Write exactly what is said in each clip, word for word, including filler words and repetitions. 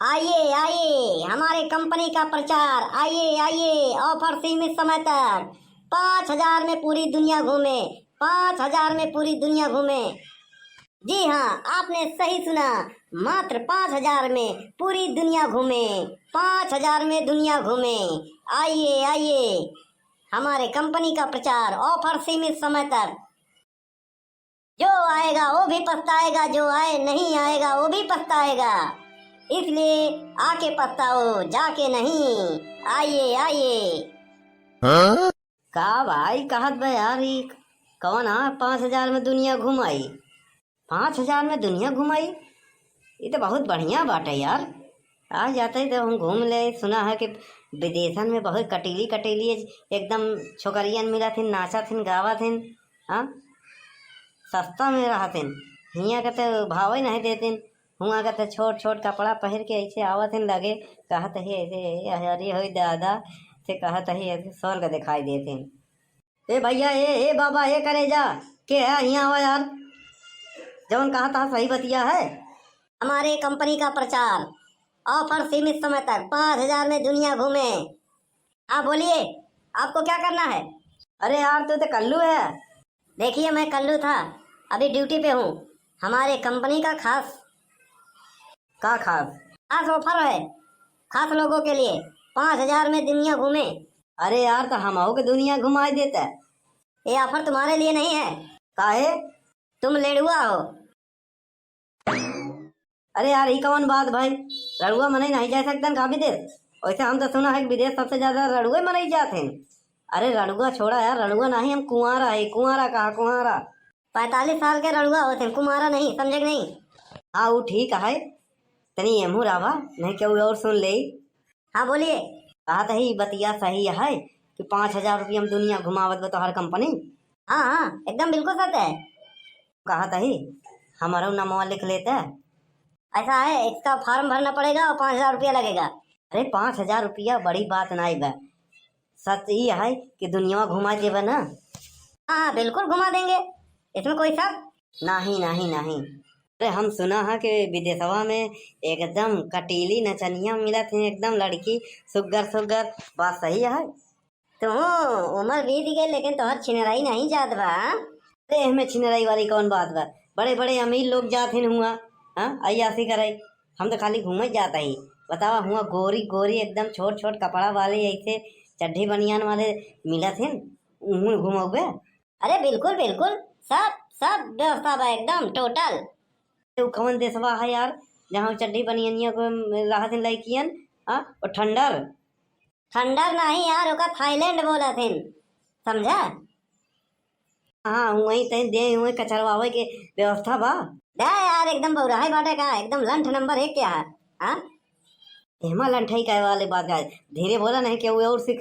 आइए, आइए, हमारे कंपनी का प्रचार, आइए, आइए, ऑफर सीमित समय तक। पाँच हजार में पूरी दुनिया घूमे, पाँच हजार में पूरी दुनिया घूमे। जी हाँ, आपने सही सुना, मात्र पाँच हजार में पूरी दुनिया घूमे, पाँच हजार में दुनिया घूमे। आइए, आइए, हमारे कंपनी का प्रचार, ऑफर सीमित समय तक। जो आएगा वो भी पछताएगा, जो आए, नहीं आएगा वो भी पछताएगा। इसलिए आके पछताओ, जाके नहीं। आइए, आइए। हाँ? का भाई कहत बा यार, ई कवन, हाँ, पाँच हजार में दुनिया घुमाई? पाँच हजार में दुनिया घुमाई? ई तो बहुत बढ़िया बाटे यार। आ जाते तो हम घूम ले। सुना है कि विदेशन में बहुत कटीली कटीली एकदम छोकरियन मिलत हिन, नाचत हिन, गावत हिन। हाँ, सस्ता में रहत हिन। हियाँ के तो भावे नहीं देतिन। हुआँ के तो छोट छोट कपड़ा पहिर के ऐसे आवत हिन, लगे कहत ही ऐसे, "अरे होई दादा," से कहत ही ऐसे स्वर्ग दिखाई देतिन। ए भैया, ए, ए बाबा, ए करेजा, के है? हियाँ आवा यार, जवन कहा था सही बतिया है। हमारे कंपनी का प्रचार, ऑफर सीमित समय तक, पाँच हजार में दुनिया घूमे। हाँ, बोलिए, आपको क्या करना है? अरे यार, तू तो कल्लू है। देखिए, मैं कल्लू था, अभी ड्यूटी पे हूँ। हमारे कंपनी का खास का खास? खास ऑफर है, खास लोगों के लिए, पाँच हजार में दुनिया घूमे। अरे यार, तो हमहू के दुनिया घुमाई देता। ये ऑफर तुम्हारे लिए नहीं है। काहे? तुम लेड़ुआ हो। अरे यार, ई कवन बात भाई? रड़ुआ मनई नहीं जा सकतन का विदेश? वैसे हम तो सुना है कि विदेश सबसे ज्यादा रड़ुए मनई जात हैं। अरे रड़ुआ छोड़ा यार, रड़ुआ नहीं, हम कुंवारा है, कुंवारा कहा, कुंवारा। पैंतालीस साल के रड़ुआ होत हैं, कुंवारा नहीं, समझे कि नहीं? हाँ, वो ठीक है, तनी एमहू रावा, नहीं केहू और सुन ले। हाँ, बोलिए। कहत ही बतिया सही है कि पाँच हजार रुपया में दुनिया घुमावत बा तोहार कंपनी। हाँ, हाँ, एकदम बिल्कुल सच है। कहत ही हमारो नमवा लिख लेते। ऐसा है, इसका फॉर्म भरना पड़ेगा और पाँच हजार रुपया लगेगा। अरे, पाँच हजार रुपया बड़ी बात नाई बा, सच ई है कि दुनिया घुमा देबा ना। हाँ, हाँ, बिल्कुल घुमा देंगे, इसमें कोई शक? नहीं, नहीं, नहीं। अरे, हम सुना है कि विदेशवा में एकदम कटीली नचनिया मिलत है, एकदम लड़की सुग्गर सुग्गर। बात सही है? तुहूँ उम्र बीत गई, लेकिन तोहर छिनराई नहीं जात बा। अरे, एहमे छिनराई वाली कौन बात बा? बड़े बड़े अमीर लोग जात हिन हुआ, हाँ, अय्यासी करे। हम तो खाली घूमे जात ही। बतावा, हुआ गोरी गोरी एकदम छोट छोट कपड़ा वाले, ऐसे चड्ढी बनियान वाले मिलत हिन, उहुँ घुमौबे? अरे बिल्कुल, बिल्कुल, सब, सब व्यवस्था बा एकदम टोटल। उ कवन देशवा है यार, जहाँ चड्ढी बनियनिया को रहत हिन लड़कियन, हाँ, और ठंडर? ठंडर नहीं यार, ओका थाईलैंड बोलत हिन, समझा? हाँ, वहीं तहीं दे, वहीं कचरवावे के व्यवस्था बा। दे यार, एकदम बौराहे बाटे का, एकदम लंठ नंबर एक के है, हाँ? एहमा लंठई कहे वाली बात है, धीरे बोला, नहीं केहू और सीख,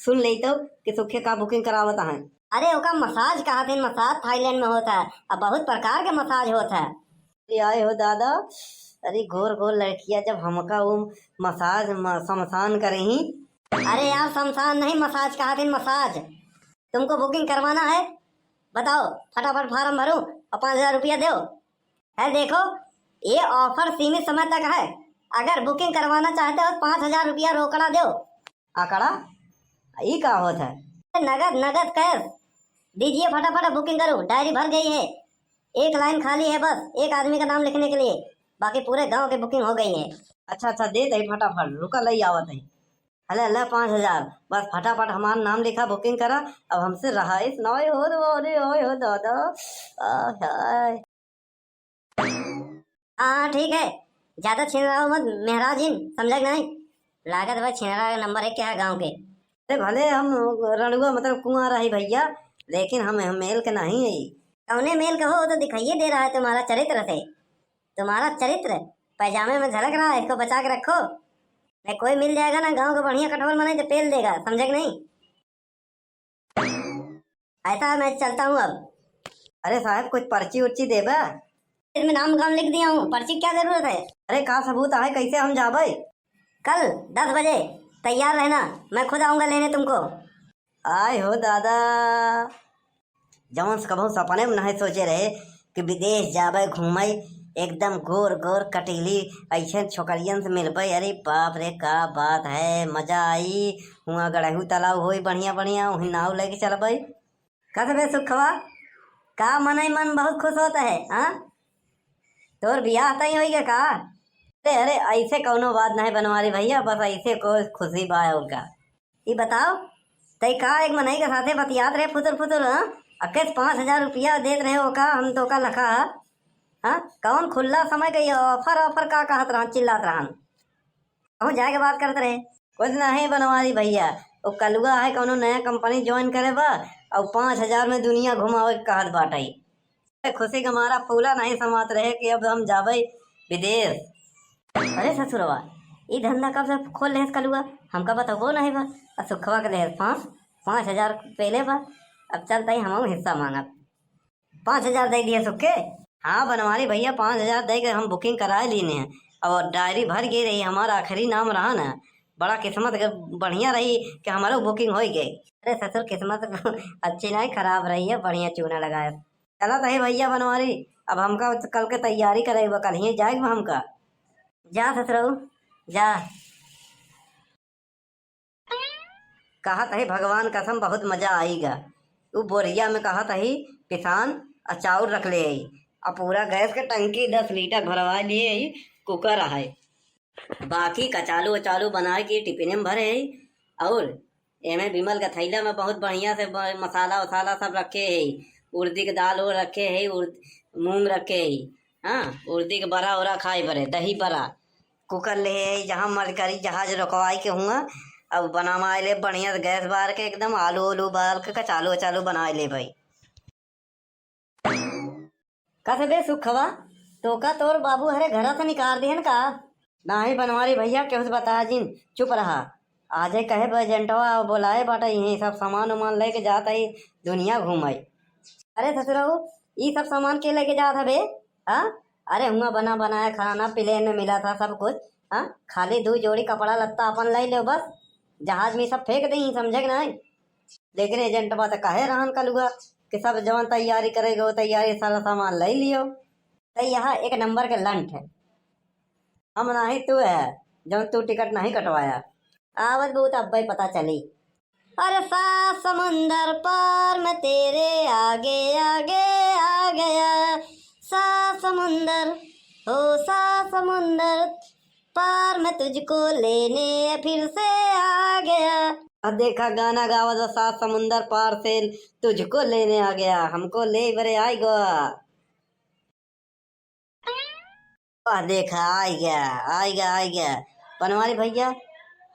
सुन लेई तो कि सुखे का बुकिंग करावत हैं। अरे ओका मसाज कहत हैं, मसाज थाईलैंड में होत है, अब बहुत प्रकार के मसाज होत है। अरे आए हो दादा, अरे गोर गोर लड़किया जब हमका वो मसाज म-, समसान करे ही। अरे यार, समसान नहीं, मसाज कहत हैं, मसाज। तुमको बुकिंग करवाना है, बताओ, फटाफट फॉर्म भरो और पाँच हजार रुपया दो। है देखो, ये ऑफर सीमित समय तक है। अगर बुकिंग करवाना चाहते हो तो पाँच हजार रुपया रोकड़ा दो। आकड़ा? ई का होत है? नगद, नगद कैश। दीजिए फटाफट, बुकिंग करो, डायरी भर गई है। एक लाइन खाली है बस, एक आदमी का नाम लिखने के लिए, बाकी पूरे गांव की बुकिंग हो गई है। अच्छा, अच्छा, दे दे फटाफट, रुका, लई आवत है। हले, हले, पाँच हजार, बस फटाफट हमार नाम लिखा, बुकिंग करा, अब हमसे रहाइश ना हो, अरे, ओए हो दादा, आय, हाय। हाँ, ठीक है, ज्यादा छिनराओ मत मेहराजिन, समझा कि नहीं? लागत बा छिनरा नंबर एक के है गाँव के। अरे भले हम रड़ुआ, मतलब कुंवारा ही भैया, लेकिन हम, हम मेल के नहीं है। कौने मेल के हो, वो तो दिखाइए दे रहा है तुम्हारा चरित्र से। तुम्हारा चरित्र पैजामे में झलक रहा है, इसको बचा के रखो, नहीं कोई मिल जाएगा ना गाँव का बढ़िया कठोर मनई तो पेल देगा, समझे कि नहीं? ऐसा है, मैं चलता हूँ अब। अरे साहब, कुछ पर्ची उर्ची देबा? इसमें नाम गाम लिख दिया हूँ, पर्ची की क्या जरूरत है? अरे का सबूत है, कैसे हम जाबे? कल दस बजे तैयार रहना, मैं खुद आऊँगा लेने तुमको। आय हो दादा, जवन से कबहू सपने में नहीं सोचे रहे कि विदेश जाबे घूमे, एकदम गोर गोर कटीली, अइसन छोकरियन से मिलबे, अरे बाप रे, का बात है, मजा आई। हुआं गड़हू तालाब होई बढ़िया बढ़िया, वहीं नाव लेके चलबे। कस बे सुखवा, का मनई मन बहुत खुश होत है, हाँ? तोर बियाह तई होई गे का? अरे, अरे, ऐसे कौनो बात नहीं बनवारी भैया, बस ऐसे को खुशी बा और का। ई बताओ, तई का एक मनई के साथे बतियात रहे फुतुर फुतुर, हाँ? अकेस पाँच हजार रुपया देत रहे ओका, हम तोका लखा, हाँ? कौन खुल्ला समय के ये offer, offer का कहत रहन, चिल्लात रहन? कहूँ जाए के बात करत रहे? कुछ नहीं बनवारी भैया, वो कलुआ है, कौनो नया company join करे बा, और पाँच हजार में दुनिया घुमावे के कहत बाटे। खुशी के मारा फूला नहीं समात रहे कि अब हम जाबे विदेश। अरे ससुरवा, ई धंधा कब से खोल लेहस कलुआ? हमका बतवो नहीं बा। आ सुखवा के लेहस पाँच, पाँच हजार पहले बा। अब चलता ही हमहू हिस्सा मांगब। पाँच हजार दे दिए सुख के। हाँ बनवारी भैया, पाँच हजार दे के हम booking कराए लीने हैं। और diary भर गई रही, हमारा आखिरी नाम रहा ना। बड़ा किस्मत के बढ़िया रही कि हमारो booking हो गई। अरे ससुर, किस्मत अच्छी नहीं, खराब रही है, बढ़िया चूना लगाए। चलत है भैया बनवारी, अब हमका कल के तैयारी करे बा, कल ही जाए बा हमका। जा ससुरऊ, जा। कहत है भगवान कसम बहुत मजा आईगा। उ बोरिया में कहत है पिसान आ चाउर रख ले आई, आ पूरा गैस के टंकी दस लीटर भरवा लिए आई, कुकर है। बाकी कचालू उचालू बनाए के टिफिन में भरे है, और एमे विमल का थैला में बहुत बढ़िया से ब-, मसाला वसाला सब रखे है, उड़दी के दाल वो रखे है, उड़द, मूंग रखे है, हाँ, उड़दी के बरा उरा खाए बरे, दही बरा, कुकर ले है, जहाँ मरकरी जहाज रोकवाई के हुआ, अब बनवाए ले बढ़िया से गैस बार के एकदम आलू उलू उबाल के कचालू उचालू बनाए ले भाई। कस बे सुखवा, तोका तोर बाबू हरे घरा से निकाल दिहन का? नाही बनवारी भैया, केहू से बताया जिन, चुप रहा। आजे कहे बा एजेंटवा बोलाए बाटे, यहीं सब सामान उमान लेके जात है दुनिया घूमे। अरे ससुरऊ, ई सब सामान के लेके जात हबे? हाँ? अरे हुआं बना बनाया खाना प्लेन में मिला था सब कुछ, हाँ? खाली दू जोड़ी कपड़ा लत्ता अपन ले लेव बस, जहाज में सब फेंक दे, समझे के नाही? लेकिन एजेंटवा तो कहे रहन कलुआ कि सब जवन तैयारी करेगा वो तैयारी सारा सामान ले लियो। तो यहाँ एक नंबर के लंठ है, हम नाही तू है, जवन तू टिकट नहीं कटवाया। आवत बहुत अब्बे पता चली। अरे सात समुंदर पार मैं तेरे आगे आगे आ गया, सात समुंदर, हो सात समुंदर पार मैं तुझको लेने फिर से आ गया। अब देखा गाना गावत बा, सात समुंदर पार से तुझको लेने आ गया, हमको ले बरे आई गवा। वाह देखा, आई गया, आई गया, आई गया। बनवारी भैया,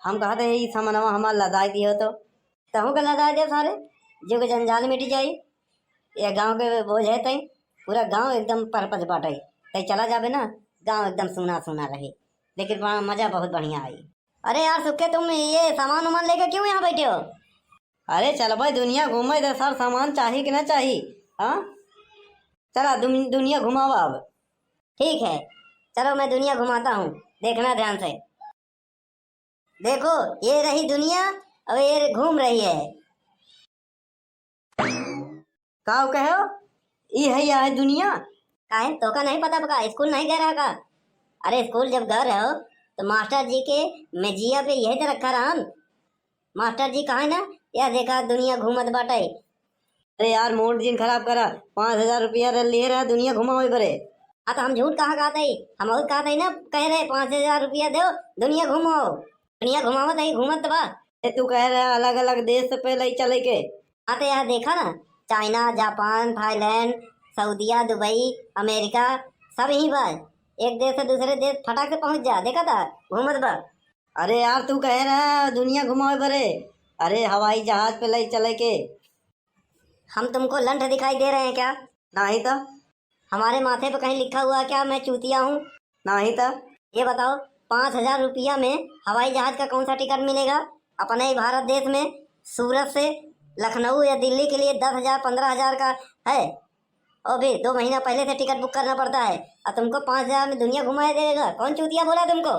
हम कहत है ई समनवा हमार लदाई दियो तो। तहूँ के लदाई दे सारे, जो के जंजाल मिट जाई। ये गाँव के बोझ है तई, पूरा गाँव एकदम परपच बाटे। तई चला जाबे ना, गाँव एकदम सूना सूना रही, लेकिन वहाँ मजा बहुत बढ़िया आई। अरे यार सुक्के, तुम ये सामान उमान लेके क्यों यहाँ बैठे हो? अरे चल भाई, दुनिया घूमे दे सर, सामान चाही कि ना चाही? हाँ, चला दुन-, दुनिया घुमावा अब। ठीक है, चलो मैं दुनिया घुमाता हूँ, देखना ध्यान से। देखो, ये रही दुनिया और ये घूम रही है। का कहे हो? ई है या है दुनिया? काहे, तोका नहीं पता बका? स्कूल नहीं गए रहा का? अरे स्कूल जब गए रहो तो मास्टर जी के मेजिया पे यही तो रखा रहन। मास्टर जी कहा ना, यह देखा दुनिया घूमत बाटे। अरे यार, मूड जिन खराब करा, पाँच हजार रुपया रे-, लिए रहा दुनिया घुमावे बरे। हाँ, तो हम झूठ कहाँ कहत हई? हम और कहत हई ना, कह रहे पाँच हजार रुपया दो, दुनिया घुमाओ। दुनिया घुमावत हई, घूमत बा। ए, तू कह रहा अलग अलग देश से पहले ही चले के। हाँ, तो यहाँ देखा ना, चाइना, जापान, थाईलैंड, सऊदिया, दुबई, अमेरिका, सब यहीं बा। एक देश से दूसरे देश फटाक से पहुँच जा, देखा था, घूमत बा। अरे यार, तू कह रहा दुनिया घुमावे बरे, अरे हवाई जहाज पे ले चले के। हम तुमको लंठ दिखाई दे रहे हैं क्या? नहीं तो। हमारे माथे पे कहीं लिखा हुआ है क्या मैं चूतिया हूँ? नहीं तो। ये बताओ, पाँच हजार रुपया में हवाई जहाज का कौन सा टिकट मिलेगा? अपने ही भारत देश में सूरत से लखनऊ या दिल्ली के लिए दस हजार, पन्द्रह हजार का है, और भी दो महीना पहले से टिकट बुक करना पड़ता है, और तुमको पाँच हजार में दुनिया घुमाए देगा? कौन चूतिया बोला तुमको?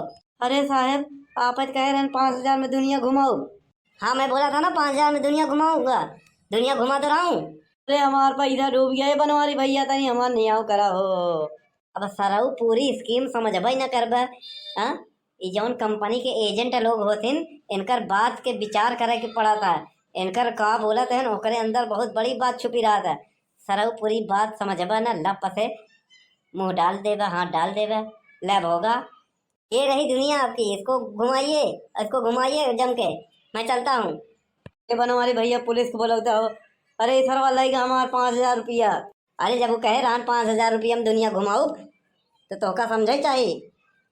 अरे साहेब, आप आज कह रहे हैं पाँच हजार में दुनिया घुमाओ। हाँ, मैं बोला था ना पाँच हजार में दुनिया घुमाऊंगा, दुनिया घुमा तो रहा हूँ। अरे हमार पैसा डूब गया है बनवारी भैया, तनी हमार नियाव करा हो। अब सरऊ पूरी scheme समझबे न करबे। हाँ, ई जौन company के agent लोग होथिन, इनकर बात के विचार करे के पड़त है। इनकर का बोलत हन, ओकरे अंदर बहुत बड़ी बात छुपी रहत है। सरऊ पूरी बात समझबे न, लप से मुंह डाल देबे, हाथ डाल देबे, ले भोगा। ये रही दुनिया आपकी, इसको घुमाइए, इसको घुमाइए जम के, मैं चलता हूँ। ये बनवारी भैया पुलिस को बुलाता हो, अरे ई सरवा लइगा हमार पाँच हजार रुपया। अरे जब वो कहे रहन पाँच हजार रुपया में दुनिया घुमाउब, तो तोहका समझे चाही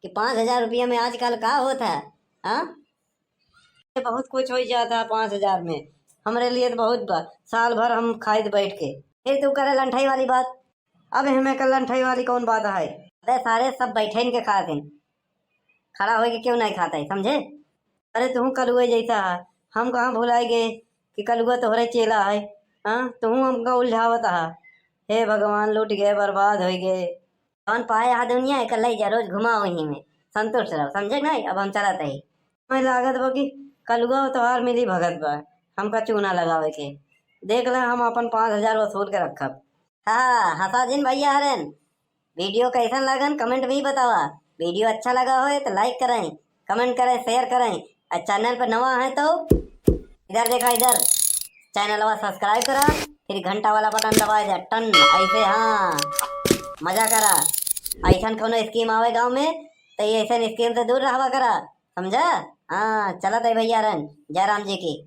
कि पाँच हजार रुपया में आजकल का होत है, हाँ? ये बहुत कुछ हो जाता है पाँच हजार में, हमरे लिए तो बहुत बा, साल भर हम खाइत बैठ के। फिर तू करे लंठाई वाली बात, अब हमें कर लंठाई वाली कौन बात है? अरे सारे सब बैठे इनके खातिन, खड़ा होके क्यों नहीं खाता है, समझे? अरे तू कलुए जैसा है, हम कहाँ भुलाई गए कि कलुआ तोहरे चेला है? हाँ, तू हमका उलझावत है। हे भगवान, लूट गए, बर्बाद हो गए। कौन पाए यहाँ दुनिया, एक लई जा, रोज घुमाओ वहीं में, संतुष्ट रहो, समझे नहीं? अब हम चलत ही। हमें लागत बा कि कलुआ तोहार मिली भगत बा, हमका चूना लगावे के। देख ले, हम अपन पाँच हजार वसूल के रखब। हाँ, हंसा जिन भैया हरन। Video कैसन लागन, comment में ही बतावा। Video अच्छा लगा होए तो like करें, comment करें, share करें, और channel पर नवा है तो इधर देखा, इधर channelवा subscribe करा, फिर घंटा वाला button दबाए दे, टन, ऐसे, हाँ, मजा करा। ऐसन कोनो scheme आवे गाँव में तो ये ऐसन scheme से दूर रहवा करा, समझा? हाँ, चलत है भैया हरन, जय राम जी की।